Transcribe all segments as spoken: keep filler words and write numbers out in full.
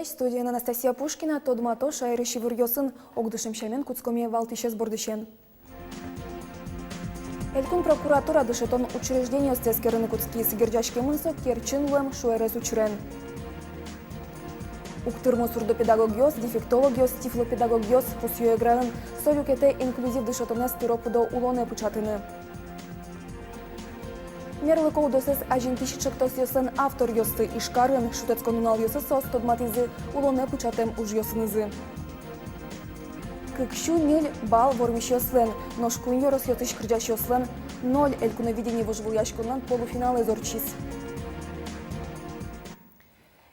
Студиын Анастасия Пушкина. Тодмато шаерысь иворъёсын. Огдышем сямен кутскомы валтӥсез бордысен. Элькун прокуратура дышетон учреждениосты эскерыны кутскиз. Герӟаськемын со Керчын луэм шуэрес учырен. Уг тырмо сурдопедагогъёс, дефектологъёс, тифлопедагогъёс, пусъё Эграын. Со люкетэ инклюзив дышетонэз тыро-пыдо улонэ пыӵатыны. Мерлыко удысэз азинтӥсь ӵектосъёслэн авторъёссы Ижкарын. Шутэтскон нуналъёсы соос тодматӥзы улонэ пыӵатэм ужъёсынызы. Кык сю ньыль балл вормисьёслэн, нош куинь ёросъёсысь кырӟасьёслэн ноль. «Элькуновидение» вожвылъяськонлэн полуфиналэз ортчиз.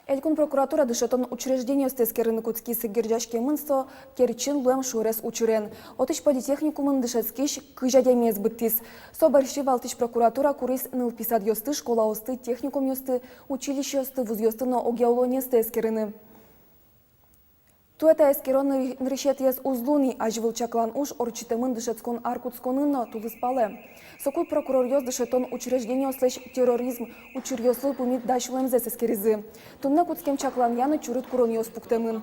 Элькун прокуратура дышетон учреждениосты эскерыны кутскиз. Герӟаськемын со Керчын луэм шуэрес учырен. Отысь политехникумын дышетскись кызь адямиез быдтӥз. Со бӧрсьы валтӥсь прокуратура куриз нылпи садъёсты, школаосты, техникумъёсты, училищеосты, вузъёсты но огъя улонъёсты эскерыны. Туэ та эскерон ныр-, нырысетӥез уз луы ни. Азьвыл чаклан уж ортчытэмын дышетскон ар кутсконын но тулыс палэ. Соку прокуроръёс дышетон учреждениослэсь терроризм учыръёслы пумит дась луэмзэс эскеризы. Туннэ кутскем чакланъя но чурыт куронъёс пуктэмын.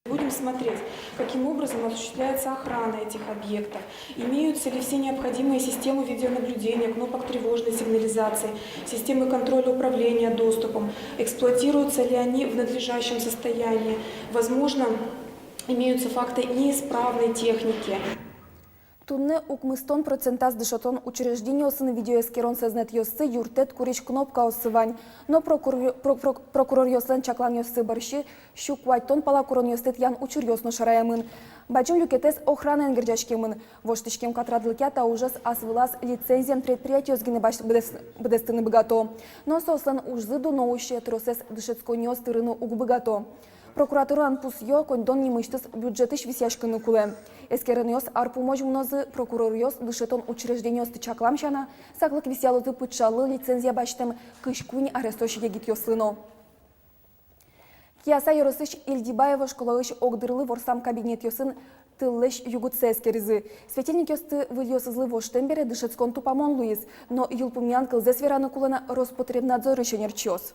Будем смотреть, каким образом осуществляется охрана этих объектов, имеются ли все необходимые системы видеонаблюдения, кнопок тревожной сигнализации, системы контроля управления доступом, эксплуатируются ли они в надлежащем состоянии, возможно, имеются факты неисправной техники. Туннэ укмыстон процентаз дышетон учреждениосын видеоэскерон сӧзнэтъёссы, юрттэт курись кнопкаоссы вань. Но прокур-, про-, про-, прокуроръёслэн чакланъёссы бӧрсьы сю куатьтон пала куронъёсты тӥян учыръёс но шараямын. Бадӟым люкетэз охранаен герӟаськемын. Воштӥськем катрадлыкъя та ужез ас вылаз лицензиен предприятиос гинэ бась-, быдэс-, быдэстыны быгато. Но соослэн ужзы дуно усе, тросэз дышетсконниос тырыны уг быгато. Прокуратураын пусъё, коньдон нимысьтыз бюджетысь висъяськыны кулэ. Эскеронъёс ар пумозь мынозы. Прокуроръёс дышетон учреждениосты чаклам сяна, саклык висъялозы пыӵаллы лицензия басьтэм кызь куинь аресозь егитъёслы но. Кияса ёросысь Ильдибаево школаысь огдырлы ворсам кабинетъёсын тыллэсь югытсэ эскеризы. Светильникъёсты выльёсызлы воштэм бере дышетскон тупамон луиз. Но йылпумъян кылзэс вераны кулэ на Роспотребнадзорысь ӧнерчиос.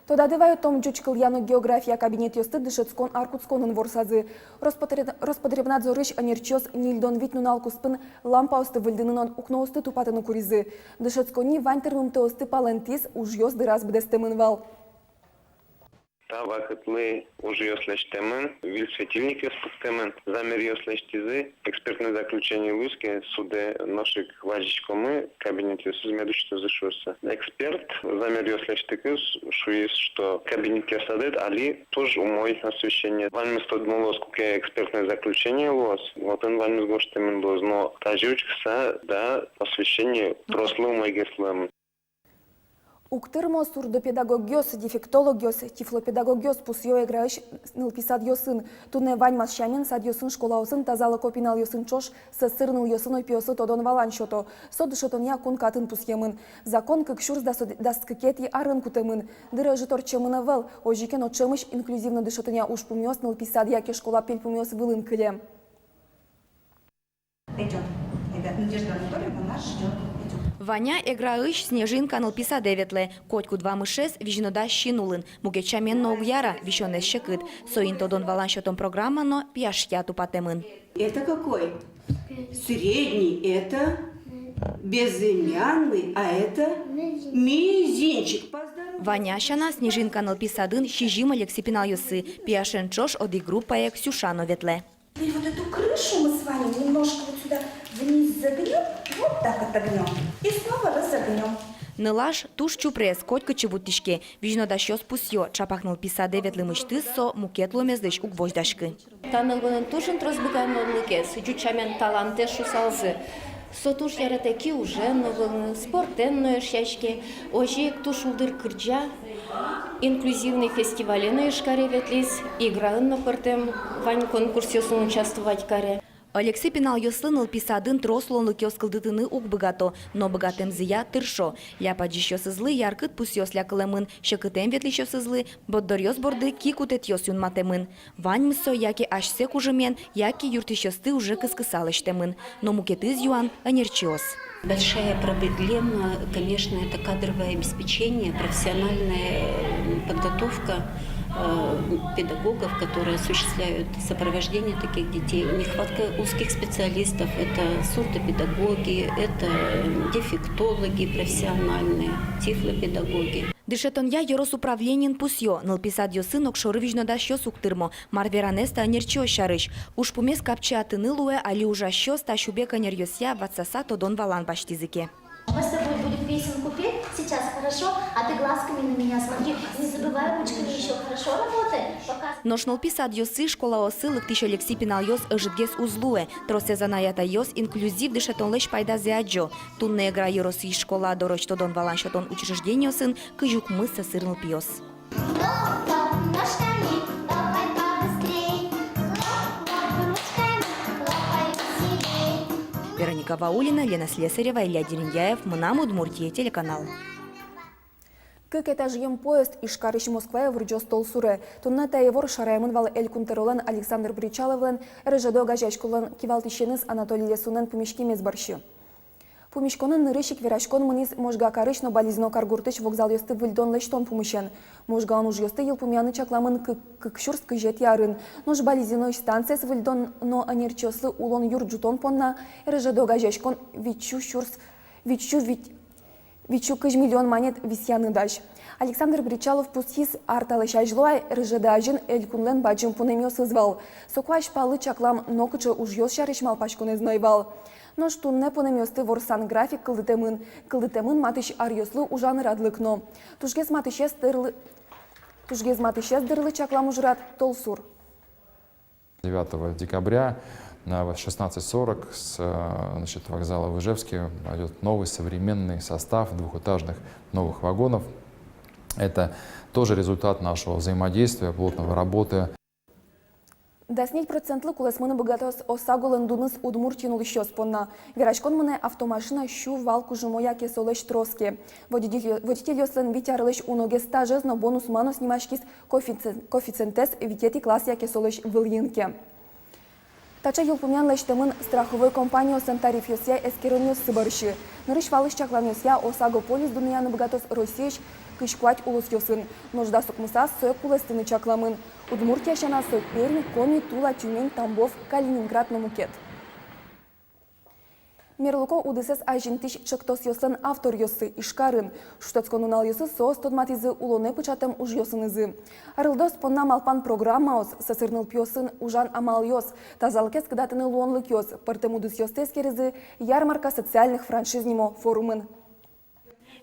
Тодады вайытом, ӟуч кылъя но география кабинетъёсты дышетскон ар кутсконын ворсазы. Роспотреб-, Роспотребнадзорысь ӧнерчиос ньыльдон вить нунал куспын лампаосты выльдыны но укноосты тупатыны куризы. Дышетсконни вань тырмымтэосты палэнтӥз, ужъёс дыраз быдэстэмын вал. Та вакытлы ужъёс лэсьтэмын, выль светильникъёс пуктэмын, замеръёс лэсьтӥзы, экспертное заключение луиз ке, судэ нош ик вазиськомы, кабинетъёсыз мед усьтозы шуыса. Эксперт замеръёс лэсьтыкуз шуиз, что кабинетъёсады али туж умой освещение. Ваньмыз тодмо луоз, куке экспертное заключение луоз, отын ваньмыз гожтэмын луоз, но тазьы учкыса, да, освещение трослы умойгес луэмын. Уг тырмо сурдопедагогъёс, дефектологъёс, тифлопедагогъёс, пусъё Эграысь нылпи садъёсын. Туннэ ваньмаз сямен садъёсын, школаосын тазалыко пиналъёсын ӵош сӧсыр нылъёслы но пиослы тодон-валан сёто. Со дышетонъя кун катын пусъемын. Закон кык сюрс дас, дас кыкетӥ арын кутэмын. Дыр ӧжыт ортчемын ӧвӧл. Озьы ке но ӵемысь инклюзивной дышетонъя ужпумъёс нылпи сад яке школа пельпумъёс вылын кыле. Идём. Ребят, Надежда Анатольевна нас ждёт. Идём. Ваня Эграысь Снежинка нылпи садэ ветлэ. Котькуд вамышез визьнодаз син улын. Мукет сямен но уг яра, висёнэз секыт. Соин тодон-валан сётон программа но пияшъя тупатэмын. Это какой? Средний. Это безымянный, а это мизинчик. Поздоровайся. Ваня сяна Снежинка нылпи садын сизьым Алексей пиналъёсы. Пияшен ӵош одӥг группае Ксюша но ветлэ. И вот эту крышу мы с вами немножко вот сюда вниз загнём, вот так отогнём и снова разогнём. Нылаш туж чупрес, котькытчы вуттӥське. Визьнодасьёс пусъё, ӵапак нылпи садэ ветлэмысьтыз со мукет луэмезлэсь уг возьдаськы. Та нылпиын туж ик трос быгатонлыкез, ӟуч сямен талантэз шусалзы. Со туж яратэ киужен но вылны, спортэн но эшъяське, озьы ик туж шулдыр кырӟа. Инклюзивный фестивале но Ижкаре ветлӥз, Эграын но пӧртэм вань конкурсъёсын участвовать каре. Алексей пиналъёслы нылпи садын трос луонлыкъёс кылдытыны уг быгато, но быгатэмзыя тыршо. Ляб адӟисьёсызлы яркыт пусъёс лякылэмын, секытэм ветлӥсьёсызлы борддоръёс борды ки кутэтъёс юнматэмын. Ваньмыз со яке асьсэ кужымен, яке юрттӥсьёсты уже кыскыса лэсьтэмын. Но мукетыз юан — ӧнерчиос. Большая проблема, конечно, это кадровое обеспечение, профессиональная, э, подготовка, э, педагогов, которые осуществляют сопровождение таких детей. Нехватка узких специалистов, это сурдопедагоги, это дефектологи профессиональные, тифлопедагоги. Дышетонъя ёрос управлениын пусъё: нылпи садъёсын огшоры визьнодасьёс уг тырмо. Мар веранэз та ӧнерчиос сярысь? Ужпумез капчиятыны луэ, али ужасьёс та сюбег ӧнеръёсъя ватсаса тодон-валан басьтӥзы ке. Мы с тобой будем песенку петь сейчас, хорошо? А ты глазками на меня смотри. Не забывай ручками ещё, хорошо? Работай. Пока. Нош нылпи садъёсы, школаосы лыктӥсь-ӧлексӥ пиналъёс ӧжытгес уз луэ. Тросэз анай-атайёс инклюзив дышетонлэсь пайдазэ адӟо. Туннэ Эгра ёросысь школа дорозь тодон-валан сётон учреждениосын кызь укмыс сӧсыр нылпиос. Хлоп-хлоп ножками, топай побыстрей. Хлоп-хлоп ручками, хлопай веселей. Вероника Ваулина, Лена Слесарева, Илья Дерендяев, «Мынам Удмуртие» телеканал. Кык этажъем поезд Ижкарысь Москвае вырӟоз толсуре. Туннэ та ивор шараямын вал Элькун тӧролэн Александр Бречаловлэн, РЖД огазеяськонлэн кивалтӥсеныз Анатолий Лесунэн пумиськемез бӧрсьы. Пумиськонын нырысь ик вераськон мынӥз Можга карысь но Балезино каргуртысь вокзалъёсты выльдон-лэсьтон пумысен. Можгаын ужъёсты йылпумъяны чакламын кык, кык сюрс кызетӥ арын. Нош Балезиноысь станциез выльдон но ӧнерчиослы улон юрт ӝутон понна РЖД огазеяськон вить сю сюрс, вить сю вить, вить сю кызь миллион манет висъяны дась. Александр Бречалов пусйиз, ар талэсь азьло ай РЖД азьын Элькунлэн бадӟым пунэмъёсыз вал. Соку азьпаллы чаклам нокыӵе ужъёс сярысь малпаськонэз но ӧй вал. Нош туннэ пунэмъёсты ворсан график кылдытэмын, кылдытэмын матысь аръёслы ужан радлык но. Тужгес матысез дырлы, тужгес матысез дырлы чаклам ужрад толсур. Девятого декабря на шестнадцать сорок с, э, значит, вокзала в Ижевске пойдёт новый современный состав двухэтажных новых вагонов. Это тоже результат нашего взаимодействия, плотного работы. Дас ньыль процентлы кулэсмыны быгатоз ОСАГОлэн дуныз Удмуртиын улӥсьёс понна. Вераськон мынэ, автомашина сю вал кужымоя ке солэсь трос ке. Водитель-, водительёслэн вить арлэсь уногес стажез но бонус-манус нимаськиз коэффици-, коэффициентэз витетӥ классъя ке солэсь вылӥын ке. Таӵе йылпумъян лэсьтэмын страховой компаниослэн тарифъёсъя эскеронъёссы бӧрсьы. Нырысь валысь чакламъёсъя, ОСАГО полис дунъяны быгатоз Россиысь кызь куать улосъёсын. Нош дас укмысаз сое кулэстыны чакламын. Удмуртия сяна со Пермь, Коми, Тула, Тюмень, Тамбов, Калининград но мукет. Мерлыко удысэз азинтӥсь ӵектосъёслэн авторъёссы Ижкарын. Шутэтскон нуналъёсы соос тодматӥзы улонэ пыӵатэм ужъёсынызы. Арлыдоос понна малпан программаос, сӧсыр нылпиосын ужан амалъёс, тазалыкез кыдатыны луонлыкъёс, пӧртэм удысъёсты эскеризы «Ярмарка социальных франшиз» нимо форумын.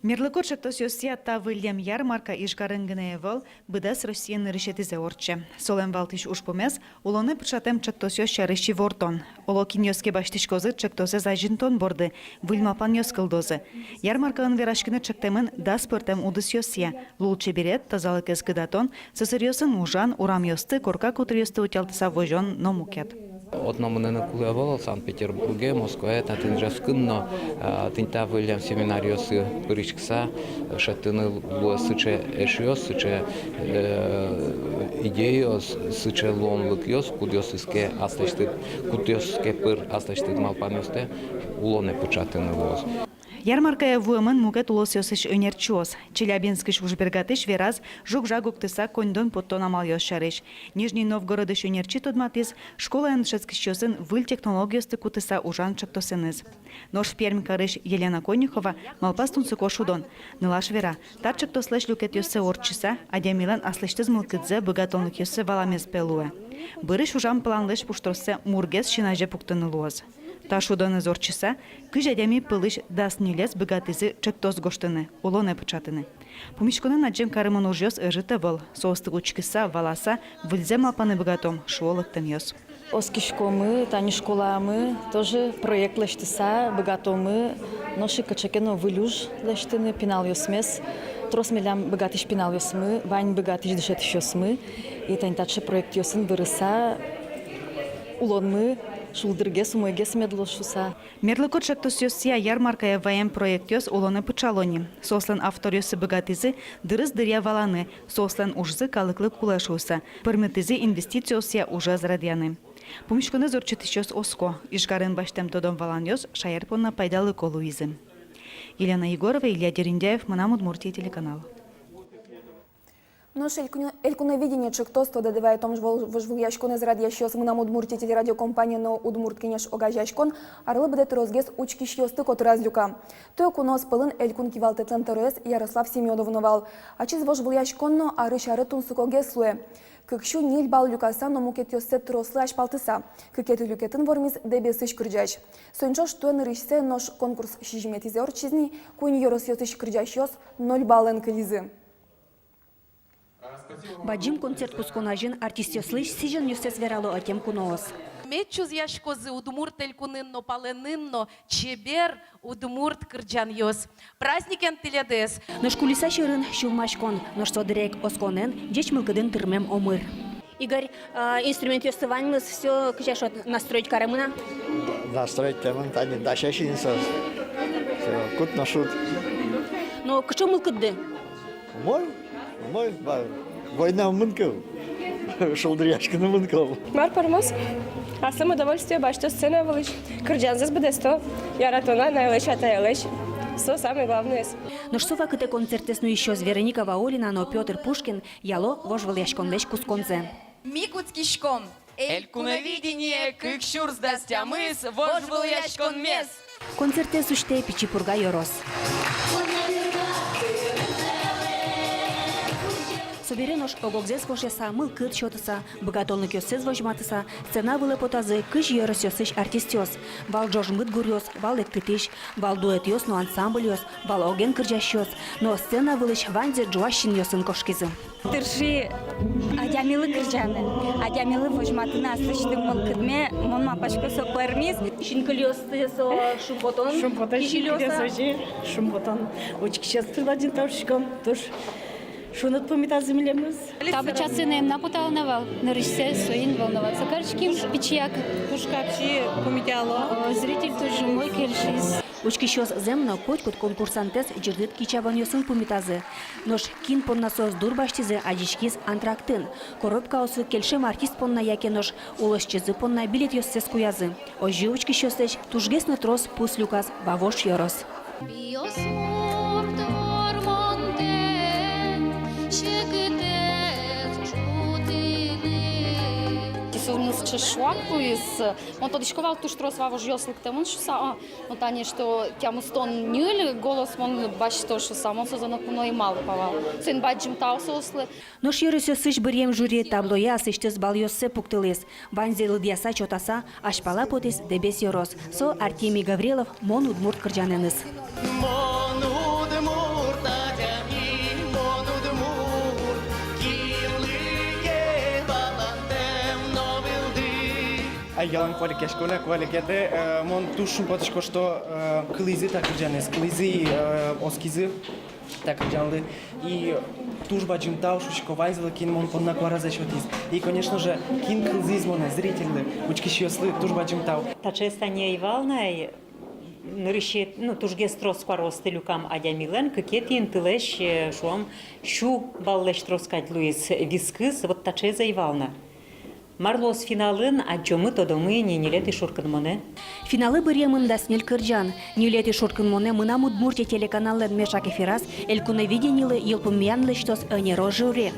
Мерлыко ӵектосъёсъя та выллем ярмарка Ижкарын гинэ ӧвӧл, быдэс Россиын нырысетӥзэ ортче. Солэн валтӥсь ужпумез — улонэ пыӵатэм ӵектосъёс сярысь ивортон. Оло, кинъёс ке басьтӥськозы ӵектосэз азинтон борды, выль малпанъёс кылдозы. Ярмаркаын вераськыны ӵектэмын дас пӧртэм удысъёсъя: лулчеберет, тазалыкез кыдатон, сӧсыръёсын ужан, урамъёсты, корка котыръёсты утялтыса возён но мукет. Одно мыныны кулэ ӧвӧл Санкт-Петербурге, Москвае, татын Ижевскын но, а, тӥни та выллем семинаръёсы пыриськыса, шедьтыны луэ сыӵе эшъёс, сыӵе, э, идеяос, сыӵе луонлыкъёс, кудъёсыз ке аслэсьтыд, кудъёсыз ке пыр аслэсьтыд малпанъёстэ улонэ пыӵатыны луоз. Ярмаркае вуэмын мукет улосъёсысь ӧнерчиос. Челябинскысь ужбергатӥсь вераз жуг-жаг октыса коньдон поттон амалъёс сярысь. Нижний Новгородысь ӧнерчи тодматӥз школаын дышетскисьёсын выль технологиосты кутыса ужан ӵектосэныз. Нош Пермь карысь Елена Конюхова малпаз тунсыко шудон. Нылаш вера, та ӵектослэсь люкетъёссэ ортчыса, адямилэн аслэсьтыз мылкыдзэ, быгатонлыкъёссэ валамез пе луэ. Бӧрысь ужан планлэсь пуштроссэ мургес син азе пуктыны луоз. Та шудонэз ортчыса, кызь адями пӧлысь дас ньылез быгатӥзы ӵектос гожтыны, улонэ пыӵатыны. Пумиськонын адӟем каремын ужъёс ӧжыт ӧвӧл. Соосты учкыса, валаса, выльзэ малпаны быгатом, шуо лыктэмъёс. Оскиськомы, тани школаямы тоже проект лэсьтыса быгатомы, нош ик кыӵе ке но выль уж лэсьтыны пиналъёсмес. Трос милям быгатӥсь пиналъёсмы, вань быгатӥсь дышетӥсьёсмы. И тани таӵе проектъёсын вырыса, улонмы шулдыргес, умойгес мед луоз шуыса. Мерлыко ӵектосъёсъя ярмаркае ваем проектъёс улонэ пыӵало ни. Соослэн авторъёссы быгатӥзы дырыз дыръя валаны, соослэн ужзы калыклы кулэ шуыса, пӧрмытӥзы инвестициосъя ужез радъяны. Пумиськонэз ортчытӥсьёс оско: Ижкарын басьтэм тодон-валанъёс шаер понна пайдалыко луизы. Елена Егорова, Илья Дерендяев, «Мынам Удмуртие» телеканал. Нош Элькуно-, «Элькуновидение» ӵектос тодэ вайытом вож-, вожвылъяськонэз радъясьёс. «Мынам Удмуртие» телерадиокомпания но «Удмурт кенеш» огазеяськон арлы быдэ тросгес учкисьёсты котыраз люка. Туэ куноос пӧлын элькун кивалтэтлэн тӧроез Ярослав Семёнов но вал. Ачиз вожвылъяськон но арысь аре тунсыкогес луэ. Кык сю ньыль балл люкаса но мукетъёссэ трослы азьпалтыса, кыкетӥ люкетын вормиз Дэбесысь кырӟась. Соин ӵош туэ нырысьсэ, нош конкурс сизьыметӥзэ ортчиз ни, куинь ёросъёсысь кырӟасьёс ноль баллэн кылизы. Бадӟым концерт кутскон азьын артистъёслэсь сӥзёнъёссэс верало ӧтем куноос. Мед чузъяськозы Удмурт Элькунын но, палэнын но чебер удмурт кырӟанъёс. Праздникен тӥледыз! Нош кулиса сьӧрын сюлмаськон, нош со дыръя ик осконэн, ӟеч мылкыдын тырмем омыр. Игорь, а, инструментъёсты ваньмыз, всё, кызьы шуод, настроить каремын-а? Настроить каремын, тани дасяськи ни соос. Всё, кут но шуд. Но кыӵе мылкыдды? Умой, умой, ба-, война мынкыл. Шулдыръяськыны мынкыл. Мар пӧрмоз, аслым удовольствие басьто сцена вылысь. Кырӟанзэс быдэсто, яратоно анаелэсь, атаелэсь. Со самый главноез. Нош со вакытэ концертэз нуисьёс Вероника Ваулина но Пётр Пушкин яло вожвылъяськонлэсь кутсконзэ. Ми кутскиськом «Элькуновидение кык сюрс дас тямыс» вожвылъяськонмес. Концертэз усьтэ Пичи Пурга ёрос. Собере нош ог-огзэс вошъяса, мылкыд сётыса, быгатонлыкъёссэс возьматыса, сцена вылэ потазы кызь ёросъёсысь артистъёс. Вал ӝожмыт гуръёс, вал эктытӥсь, вал дуэтъёс но ансамбльёс, вал оген кырӟасьёс. Но сцена вылысь ваньзы ӝуась синъёсын кошкизы. Тырши адямилы кырӟаны, адямилы возьматыны аслэсьтым мылкыдме. Мон малпасько, со пӧрмиз. Синкылиосты со шумпотон. Шумпотон, кизилиоса. Синкылиос озьы шумпотон. Учкисьёсты туж бадӟым тау шуиськом, туж шуныт пумитазы милемыз. Табу часыным на потална вал, нырысьсэ соин волноваться кариським, пичияк. Пушкапчи пумитало. О, зритель туж умой кельшиз. Учкисьёс зэм но котькуд конкурсантэз ӟырдыт кичабонъёсын пумитазы. Нош кин понна соос дурбасьтӥзы, адӟиськиз антрактын. Коробкаосы кельшем артист понна яке нош улосчизы понна билетъёссэс куязы. Озьы учкисьёслэсь тужгес но трос пус люказ Вавож ёрос. Пиосмурт вормонтэм секытэз ӝутыны. Тӥ со мынэсьтым шок луиз. Мон тодӥсько вал, туж трос вавожъёс лыктэмын шуыса, а, ну, тани, что тямыстон ньыль голос мон басьто шуыса, мон сое но куное ӧй малпа вал. Соин бадӟым тау соослы. Нош ёросъёсысь быръем жюри таблое аслэсьтыз баллъёссэ пуктылӥз. Ваньзэ лыдъяса-чотаса, азьпала потӥз Дэбес ёрос. Со Артемий Гаврилов «Мон удмурт» кырӟанэныз. Мон удмурт адями, мон удмурт, кинлы ке валантэм но вылды. Ай, ялан куалекъясько на, куалекъятэ, э, мон туж шумпотӥсько, что, э, кылӥзы та кырӟанэз, кылӥзы, э, оскизы та кырӟанлы. И туж бадӟым тау шуисько ваньзылы, кин мон понна куаразэ сётӥз. И, конечно же, кин кылзӥз монэ, зрительлы, учкисьёслы туж бадӟым тау. Таӵеез тани ӧй вал на, нырысетӥ, ну, тужгес трос куараосты люкам адямилэн, кыкетӥ интылэсь, э, шуом, сю баллэсь трос кадь луиз вискыз, вот таӵеез ӧй вал на. Мар луоз финалын, адӟомы, тодомы ини ньылетӥ шуркынмонэ. Финалэ быръемын дас ньыль кырӟан. Ньылетӥ шуркынмонэ «Мынам Удмуртие» телеканаллэн меӵак эфираз «Элькуновидениелы» йылпумъян лэсьтоз ӧнеро жюри.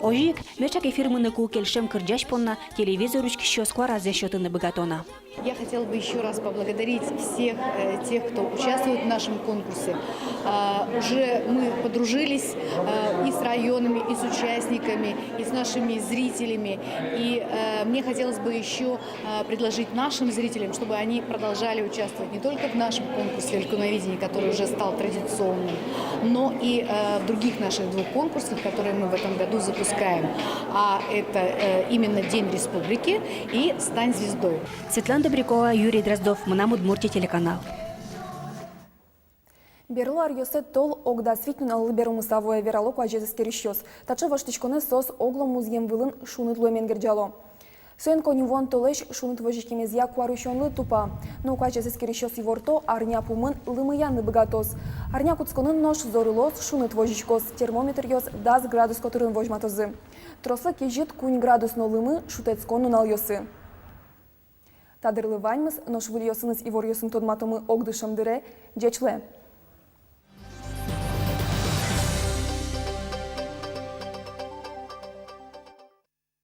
Озьы ик меӵак эфир мыныку кельшем кырӟась понна телевизор учкисьёс куаразэ сётыны быгато на. Я хотела бы ещё раз поблагодарить всех, э, тех, кто участвует в нашем конкурсе. А, уже мы подружились, э, и с районами, и с участниками, и с нашими зрителями. И, э, мне хотелось бы ещё, э, предложить нашим зрителям, чтобы они продолжали участвовать не только в нашем конкурсе «Элькуновидение», который уже стал традиционным, но и, э, в других наших двух конкурсах, которые мы в этом году запускаем. А это, э, именно «День Республики» и «Стань звездой». Светлана Добрякова, Юрий Дроздов, «Мынам Удмуртие» телеканал. Берло аръёсы тол ог дас вить нуналлы беромыса вуэ, верало куазез эскерисьёс. Таӵе воштӥськонэз соос оглом музъем вылын шуныт луэмен герӟало. Соин коньывуон толэзь шуныт возиськемезъя куарусёнлы тупа. Но куазез эскерисьёс иворто, арня пумын лымыяны быгатоз. Арня кутсконын нош зорылоз, шуныт возиськоз, термометръёс дас градус котырын возьматозы. Трослы кезьыт куинь градус но лымы шутэтскон нуналъёсы. Та дырлы ваньмыз, нош выльёсыныз иворъёсын тодматомы огдышем дыре. Ӟеч луэ!